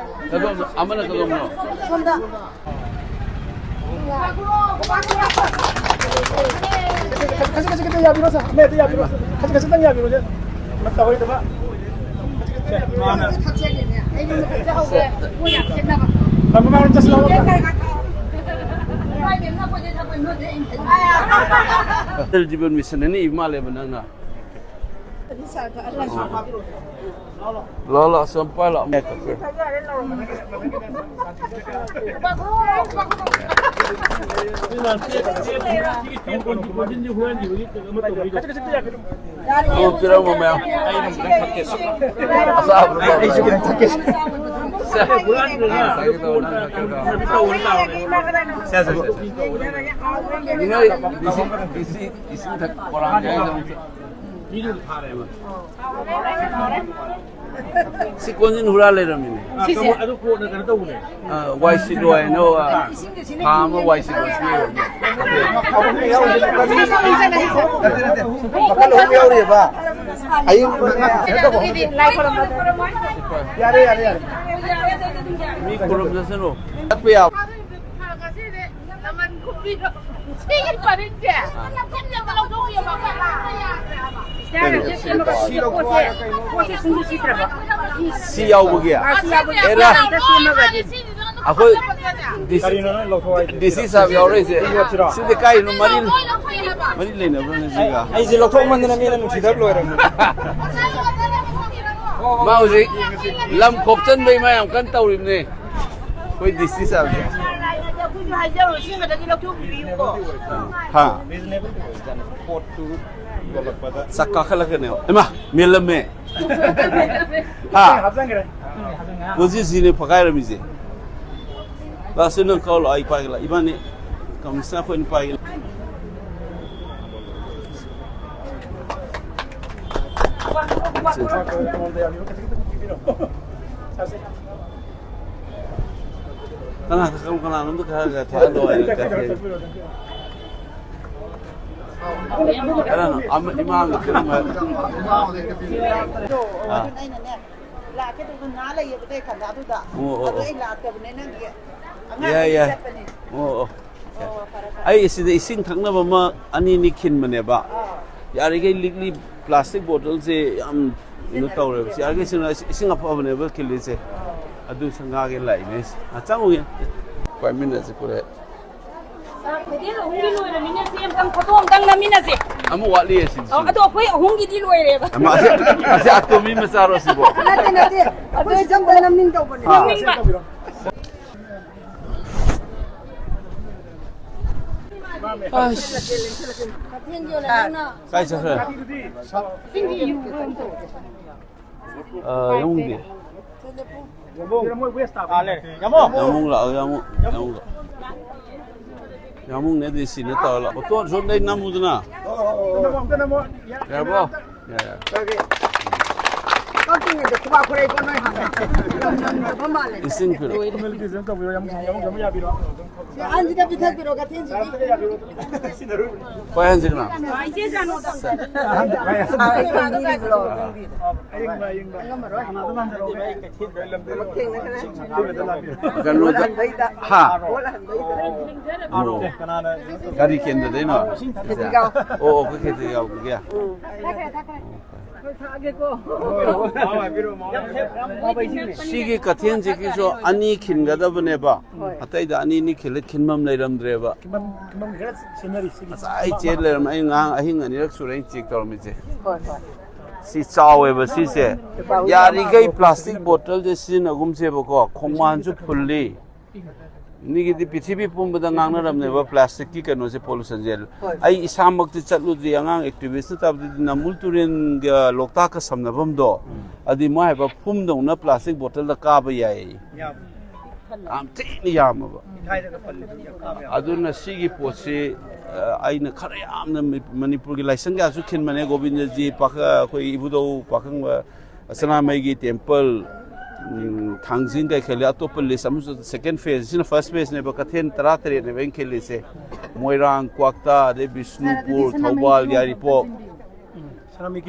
ꯀꯗꯣꯝ-, ꯑꯃꯅ ꯀꯗꯣꯝꯅꯣ? ꯁꯣꯝꯗ꯫ ꯈꯖꯤꯛ ꯈꯖꯤꯛ ꯈꯤꯇꯪ ꯌꯥꯕꯤꯔꯣ, ꯁꯥꯔ꯫ ꯑꯃ ꯍꯦꯛꯇ ꯌꯥꯕꯤꯔꯣ, ꯁꯥꯔ꯫ ꯈꯖꯤꯛ ꯈꯖꯤꯛꯇꯪ ꯌꯥꯕꯤꯔꯣ, ꯁꯥꯔ꯫ ꯃꯇꯝ ꯑꯣꯏꯗꯕ꯫ ꯃꯥꯅ꯫ ꯑꯇꯜ ꯖꯤꯕꯟ ꯃꯤꯁꯟ ꯑꯅ ꯏꯕ ꯃꯥꯜꯂꯦꯕ ꯅꯪꯅ꯫ ꯂꯥꯛꯑꯣ, ꯂꯥꯛꯑꯣ, ꯁꯨꯝ ꯄꯥꯏ ꯂꯥꯛꯑꯣ꯫ ꯑꯣ, ꯄꯤꯔꯝꯃꯣ ꯃꯌꯥꯝ꯫ ꯑꯆꯥꯕꯗꯣ ꯑꯩꯁꯨ ꯈꯤꯇꯪ ꯊꯛꯀꯦ꯫ ꯁꯦ꯫ ꯉꯁꯥꯏꯒꯤꯗꯣ ꯅꯪ ꯊꯛꯀꯦꯗꯣ꯫ ꯁꯦ, ꯁꯦ, ꯁꯦ, ꯁꯦ꯫ ꯅꯣꯏ ꯏꯁꯤꯡ, ꯏꯁꯤꯡ, ꯏꯁꯤꯡ ꯊꯛ-, ꯄꯣꯔꯥꯡꯁꯦ ꯑꯩꯁꯨ ꯑꯝꯇ꯫ ꯁꯤ ꯀꯣꯟꯁꯤꯟ ꯍꯨꯔꯥ ꯂꯩꯔꯝꯃꯤꯅꯦ꯫ ꯑꯗꯨ ꯀꯣꯟꯅ ꯀꯩꯅꯣ ꯇꯧꯕꯅꯦ꯫ ꯑ, ꯋꯥꯏ ꯁꯤꯠꯂꯣ ꯍꯥꯏꯅ, ꯑ, ꯊꯥ ꯑꯃ ꯋꯥꯏ ꯁꯤꯠꯂꯣ ꯁꯤ꯫ ꯃꯈꯜ ꯑꯍꯨꯝ ꯌꯥꯎꯔꯤꯑꯕ꯫ ꯑꯌꯨꯛ ꯌꯥꯔꯦ, ꯌꯥꯔꯦ, ꯌꯥꯔꯦ꯫ ꯃꯤ ꯈꯨꯔꯨꯝꯖꯁꯅꯨ꯫ ꯆꯠꯄ ꯌꯥꯕ꯫ ꯁꯤꯒꯤ ꯄꯔꯤꯡꯁꯦ ꯂꯧꯊꯣꯛꯄꯤꯌꯣ꯫ ꯄꯣꯠꯁꯦ ꯁꯨꯡꯁꯤ ꯁꯤꯠꯇ꯭ꯔꯕ꯫ ꯁꯤ ꯌꯥꯎꯕꯒꯤ? ꯑꯥ, ꯁꯤ ꯌꯥꯎꯕꯒꯤ꯫ ꯑꯦꯔꯥ꯫ ꯑꯝꯇ ꯁꯦꯝꯃꯒꯗꯤ꯫ ꯑꯩꯈꯣꯏ ꯗꯤ ꯁꯤ, ꯀꯔꯤꯅꯣ ꯅꯪ ꯂꯧꯊꯣꯛ ꯍꯥꯏꯁꯦ? ꯗꯤ ꯁꯤ ꯁꯥꯕ ꯌꯥꯎꯔꯛꯏꯁꯦ꯫ ꯁꯤꯗꯤ ꯀꯥꯏꯅꯣ? ꯃꯔꯤ, ꯃꯔꯤ ꯂꯩꯅꯕ꯭ꯔꯣꯅꯦ ꯁꯤꯒ? ꯑꯩꯁꯦ ꯂꯧꯊꯣꯛꯃꯟꯗꯅ ꯃꯤꯅ ꯅꯨꯡꯁꯤꯗꯕ ꯂꯣꯏꯔꯕꯅꯤ꯫ ꯃꯥ ꯍꯧꯖꯤꯛ ꯂꯝ ꯈꯣꯞꯆꯟꯕꯩ ꯃꯥ ꯌꯥꯝ ꯀꯟꯅ ꯇꯧꯔꯤꯕꯅꯦ꯫ ꯑꯩꯈꯣꯏ ꯗꯤ ꯁꯤ ꯁꯥꯕꯁꯦ꯫ ꯑꯩꯈꯣꯏꯁꯨ ꯍꯥꯏꯖꯔꯣ, ꯁꯤꯃꯗꯒꯤ ꯂꯧꯊꯣꯛꯄꯤꯌꯨꯀꯣ꯫ ꯍꯥ? ꯄꯣꯠꯇꯨ ꯌꯣꯜꯂꯛꯄꯗ꯫ ꯆꯥꯛ ꯀꯥꯈꯠꯂꯛꯀꯅꯦꯕ꯫ ꯏꯃꯥ, ꯃꯦꯜꯂꯝꯃꯦ꯫ ꯍꯥ? ꯍꯥꯞꯆꯟꯈ꯭ꯔꯦ꯫ ꯄꯨꯟꯁꯤꯁꯤꯅꯦ ꯐꯛꯀꯥꯏꯔꯝꯃꯤꯁꯦ꯫ ꯂꯥꯁꯇ ꯅꯪ ꯀꯛꯑꯣ ꯂꯥꯛꯑꯣ, ꯑꯩ ꯄꯥꯏꯒꯦ ꯂꯥꯛꯑꯣ꯫ ꯏꯕꯥꯅꯤ ꯀꯃꯤꯁꯅꯔ ꯑꯩꯈꯣꯏꯅ ꯄꯥꯏꯒꯦ꯫ ꯀꯅꯥ, ꯀꯅꯥꯅꯣꯝꯗ ꯈꯔ ꯈꯔ ꯊꯛꯍꯜꯂꯣ ꯍꯥꯏꯅ ꯀꯛꯀꯦ꯫ ꯀꯅꯥꯅꯣ? ꯑꯃ, ꯏꯃꯥꯒ ꯀꯩꯅꯣꯝ ꯍꯥꯏ-, ꯑꯥ꯫ ꯑꯩꯅꯅꯦ, ꯂꯥꯛꯀꯦ ꯇꯧꯕꯗꯣ ꯅꯥ ꯂꯩꯌꯦꯕ ꯑꯗꯨꯏ ꯈꯟꯗ ꯑꯗꯨꯗ꯫ ꯑꯣ, ꯑꯣ, ꯑꯗꯣ ꯑꯣ꯫ ꯑꯩ ꯂꯥꯛꯇꯕꯅꯦ ꯅꯪꯒꯤ ꯑꯉꯥꯡ ꯌꯥꯏ, ꯌꯥꯏ꯫ ꯆꯠꯄꯅꯦ꯫ ꯑꯣ, ꯑꯣ꯫ ꯑꯣ, ꯐꯔꯦ, ꯐꯔꯦ꯫ ꯑꯩ ꯁꯤꯗ ꯏꯁꯤꯡ ꯊꯛꯅꯕ ꯑꯃ ꯑꯅꯤ ꯑꯅꯤ ꯈꯤꯟꯕꯅꯦꯕ꯫ ꯑꯥ꯫ ꯌꯥꯔꯤꯈꯩ ꯂꯤꯛꯂꯤ ꯄ꯭ꯂꯥꯁꯇꯤꯛ ꯕꯣꯇꯜꯁꯦ ꯌꯥꯝ ꯀꯩꯅꯣ ꯇꯧꯔꯦꯕ꯫ ꯌꯥꯔꯤꯈꯩ ꯏꯁꯤꯡ, ꯏꯁꯤꯡ ꯑꯐꯕꯅꯦꯕ ꯈꯤꯜꯂꯤꯁꯦ꯫ ꯑꯗꯨ ꯁꯪꯒꯥꯒꯦ ꯂꯥꯛꯏꯅꯦ꯫ ꯑꯥ, ꯆꯪꯉꯨꯒꯦ꯫ ꯄꯥꯏꯃꯤꯟꯅꯁꯤ ꯄꯨꯔꯦ꯫ ꯀꯩꯊꯦꯜ ꯑꯍꯨꯝꯒꯤ ꯂꯣꯏꯔꯃꯤꯅ ꯆꯦ ꯑꯝꯇꯪ ꯐꯣꯇꯣ ꯑꯝꯇꯪ ꯅꯝꯃꯤꯟꯅꯁꯦ꯫ ꯑꯃ ꯋꯥꯠꯂꯤꯌꯦ ꯁꯤꯗꯤ꯫ ꯑꯣ, ꯑꯗꯣ ꯑꯩꯈꯣꯏ ꯑꯍꯨꯝꯒꯤꯗꯤ ꯂꯣꯏꯔꯦꯕ꯫ ꯑꯃ ꯑꯁꯤ, ꯑꯁꯤ ꯑꯇꯣꯝꯕꯤ ꯃꯆꯥꯔꯣ ꯁꯤꯕꯣ? ꯅꯠꯇꯦ, ꯅꯠꯇꯦ꯫ ꯑꯩꯈꯣꯏ ꯁꯤꯗ ꯑꯝꯇ ꯅꯝꯅꯤꯡ ꯇꯧꯕꯅꯦ꯫ ꯑꯥ꯫ ꯅꯝꯅꯤꯡꯕ꯫ ꯑꯁ꯫ ꯀꯩꯊꯦꯜꯒꯤ ꯑꯣꯏꯅ ꯅꯪꯅ ꯀꯥꯏ ꯆꯠꯈ꯭ꯔꯦ? ꯑ, ꯌꯥꯃꯨꯡꯗꯤ? ꯌꯥꯃꯨꯡ ꯂꯥꯛꯑꯣ, ꯌꯥꯃꯨꯡ, ꯌꯥꯃꯨꯡ ꯂꯥꯛꯑꯣ꯫ ꯌꯥꯃꯨꯡꯅꯦ, ꯑꯗꯨꯗꯤ ꯁꯤꯅ ꯇꯧꯔ ꯂꯥꯛꯑꯣ꯫ ꯐꯣꯇꯣ ꯁꯣꯝꯗꯩ ꯅꯝꯃꯨꯗꯅ꯫ ꯌꯥꯔꯕꯣ? ꯌꯥꯔꯦ, ꯌꯥꯔꯦ꯫ ꯀꯛꯇ꯭ꯔꯤꯉꯩꯗ ꯈꯨꯕꯥꯛ ꯈꯨꯔꯩꯀꯣ ꯅꯣꯏ ꯍꯥꯟꯅ꯫ ꯌꯥꯝ ꯉꯝꯗꯕ ꯃꯥꯜꯂꯦ꯫ ꯏꯁꯤꯡ ꯄꯤꯔꯛꯑꯣ꯫ ꯁꯤ ꯑꯍꯟꯁꯤꯗ ꯄꯤꯊꯛꯄꯤꯔꯣ ꯀꯩꯊꯦꯜꯁꯤꯒꯤ꯫ ꯄꯥꯏꯍꯟꯁꯤ ꯀꯅꯥ? ꯏꯆꯦ ꯖꯥꯅꯨꯗ꯫ ꯉꯝꯃꯔꯣꯏ꯫ ꯀꯩꯅꯣꯗ꯫ ꯍꯥ? ꯑꯣ꯫ ꯀꯔꯤ ꯀꯦꯟꯗ꯭ꯔꯗꯩꯅꯣ? ꯑꯣ, ꯑꯣ, ꯑꯩꯈꯣꯏ ꯈꯦꯇ꯭ꯔꯤꯒꯥꯎꯒꯤ꯫ ꯁꯤꯒꯤ ꯀꯩꯊꯦꯜꯁꯤꯒꯤꯁꯨ ꯑꯅꯤ ꯈꯤꯟꯒꯗꯕꯅꯦꯕ꯫ ꯑꯇꯩꯗ ꯑꯅꯤ ꯑꯅꯤ ꯈꯤꯜꯂ ꯈꯤꯟꯐꯝ ꯂꯩꯔꯝꯗ꯭ꯔꯦꯕ꯫ ꯉꯁꯥꯏ ꯆꯦ ꯂꯩꯔꯝꯃꯦ꯫ ꯑꯩ ꯉꯔꯥꯡ ꯑꯍꯤꯡ ꯑꯅꯤꯔꯛ ꯁꯨꯔꯦ ꯑꯩꯅ ꯆꯦꯛ ꯇꯧꯔꯝꯃꯤꯁꯦ꯫ ꯁꯤ ꯆꯥꯎꯋꯦꯕ ꯁꯤꯁꯦ꯫ ꯌꯥꯔꯤꯈꯩ ꯄ꯭ꯂꯥꯁꯇꯤꯛ ꯕꯣꯇꯜꯁꯦ ꯁꯤꯖꯤꯟꯅꯒꯨꯝꯁꯦꯕꯀꯣ꯫ ꯈꯣꯡꯕꯥꯟꯁꯨ ꯐꯨꯜꯂꯤ꯫ ꯃꯤꯒꯤꯗꯤ ꯄ꯭ꯔꯤꯊꯤꯕꯤ ꯄꯨꯝꯕꯗ ꯉꯥꯡꯅꯔꯝꯅꯦꯕ ꯄ꯭ꯂꯥꯁꯇꯤꯛꯀꯤ ꯀꯩꯅꯣꯁꯦ, ꯄꯣꯂꯨꯁꯟꯁꯦ꯫ ꯑꯩ ꯏꯁꯥꯃꯛꯇꯤ ꯆꯠꯂꯨꯗ꯭ꯔꯤ, ꯑꯉꯥꯡ ꯑꯦꯛꯇꯤꯚꯤꯁꯇꯅ ꯇꯥꯕꯗꯗꯤ ꯅꯝꯕꯨꯜ ꯇꯨꯔꯦꯜꯒ ꯂꯣꯛꯇꯥꯛꯀ ꯁꯝꯅꯐꯝꯗꯣ, ꯑꯗꯨꯗꯤ ꯃꯣꯏ ꯍꯥꯏꯕ ꯐꯨꯝꯗꯧꯅ ꯄ꯭ꯂꯥꯁꯇꯤꯛ ꯕꯣꯇꯜꯗ ꯀꯥꯕ ꯌꯥꯏ꯫ ꯌꯥꯝ ꯊꯤꯅ ꯌꯥꯝꯃꯕ꯫ ꯑꯗꯨꯅ ꯁꯤꯒꯤ ꯄꯣꯠꯁꯤ, ꯑ, ꯑꯩꯅ ꯈꯔ ꯌꯥꯝꯅ ꯃꯤ-, ꯃꯅꯤꯄꯨꯔꯒꯤ ꯂꯥꯏꯁꯪ ꯀꯌꯥꯁꯨ ꯈꯤꯟꯕꯅꯦ, ꯒꯣꯕꯤꯟꯗꯖꯤ, ꯄꯥꯈ-, ꯑꯩꯈꯣꯏ ꯏꯕꯨꯙꯧ ꯄꯥꯈꯪꯕ ꯁꯅꯥꯃꯍꯤꯒꯤ ꯇꯦꯝꯄꯜ, ꯎꯝ, ꯊꯥꯡꯖꯤꯡ ꯀꯩꯀꯩ ꯂꯩ, ꯑꯇꯣꯞꯄ ꯂꯤꯁ ꯑꯃꯁꯨ, ꯁꯦꯀꯦꯟ ꯐꯦꯖꯁꯤꯅ ꯐꯥꯔꯁ ꯐꯦꯖꯅꯦꯕ, ꯀꯩꯊꯦꯜ ꯇꯔꯥ ꯇꯔꯦꯠꯅꯦꯕ ꯑꯩꯅ ꯈꯤꯜꯂꯤꯁꯦ꯫ ꯃꯣꯏꯔꯥꯡ, ꯀ꯭ꯋꯥꯛꯇꯥ, ꯑꯗꯩ ꯕꯤꯁꯅꯨꯄꯨꯔ, ꯊꯧꯕꯥꯜ, ꯌꯥꯏꯔꯤꯄꯣꯛ꯫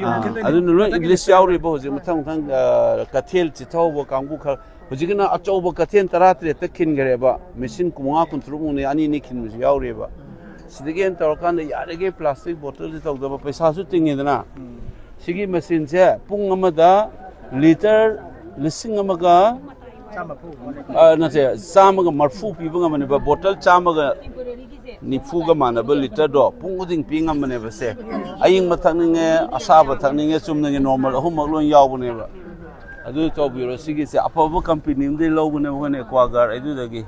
ꯑꯥ, ꯑꯗꯨꯅ ꯂꯣꯏ ꯂꯤꯁ ꯌꯥꯎꯔꯤꯕ ꯍꯧꯖꯤꯛ ꯃꯊꯪ ꯃꯊꯪ, ꯑꯥ, ꯀꯩꯊꯦꯜ ꯆꯤꯊꯍꯧꯕ ꯀꯥꯡꯕꯨ ꯈꯔ꯫ ꯍꯧꯖꯤꯛꯀꯤꯅ ꯑꯆꯧꯕ ꯀꯩꯊꯦꯜ ꯇꯔꯥ ꯇꯔꯦꯠꯇ ꯈꯤꯟꯈ꯭ꯔꯦꯕ, ꯃꯦꯆꯤꯟ ꯀꯨꯟꯃꯉꯥ ꯀꯨꯟꯇꯔꯨꯛꯃꯨꯛꯅꯦ ꯑꯅꯤ ꯑꯅꯤ ꯈꯤꯟꯕꯁꯨ ꯌꯥꯎꯔꯤꯕ꯫ ꯁꯤꯗꯒꯤ ꯍꯦꯟꯅ ꯇꯧꯔꯀꯥꯟꯗ ꯌꯥꯔꯤꯈꯩ ꯄ꯭ꯂꯥꯁꯇꯤꯛ ꯕꯣꯇꯜꯁꯦ ꯇꯧꯗꯕ, ꯄꯩꯁꯥꯁꯨ ꯇꯤꯡꯉꯤꯗꯅ꯫ ꯁꯤꯒꯤ ꯃꯦꯆꯤꯟꯁꯦ ꯄꯨꯡ ꯑꯃꯗ ꯂꯤꯇꯔ ꯂꯤꯁꯤꯡ ꯑꯃꯒ, ꯑ, ꯅꯠꯇꯦ, ꯆꯥꯝꯃꯒ ꯃꯔꯐꯨ ꯄꯤꯕ ꯉꯝꯕꯅꯦꯕ, ꯕꯣꯇꯜ ꯆꯥꯝꯃꯒ ꯅꯤꯐꯨꯒ ꯃꯥꯟꯅꯕ ꯂꯤꯇꯔꯗꯣ ꯄꯨꯡ ꯈꯨꯗꯤꯡ ꯄꯤ ꯉꯝꯕꯅꯦꯕ ꯁꯦ꯫ ꯑꯌꯤꯡꯕ ꯊꯛꯅꯤꯡꯉꯦ, ꯑꯁꯥꯕ ꯊꯛꯅꯤꯡꯉꯦ, ꯆꯨꯝꯅꯒꯤ ꯅꯣꯔꯃꯦꯜ ꯑꯍꯨꯝꯃꯛ ꯂꯣꯏ ꯌꯥꯎꯕꯅꯦꯕ꯫ ꯑꯗꯨ ꯇꯧꯕꯤꯔꯣ, ꯁꯤꯒꯤꯁꯦ ꯑꯐꯕ ꯀꯝꯄꯦꯅꯤ ꯑꯃꯗꯒꯤ ꯂꯧꯕꯅꯦꯕ ꯑꯩꯈꯣꯏꯅ, ꯑꯦꯀ꯭ꯋꯥꯒꯥꯔꯗ ꯑꯗꯨꯗꯒꯤ꯫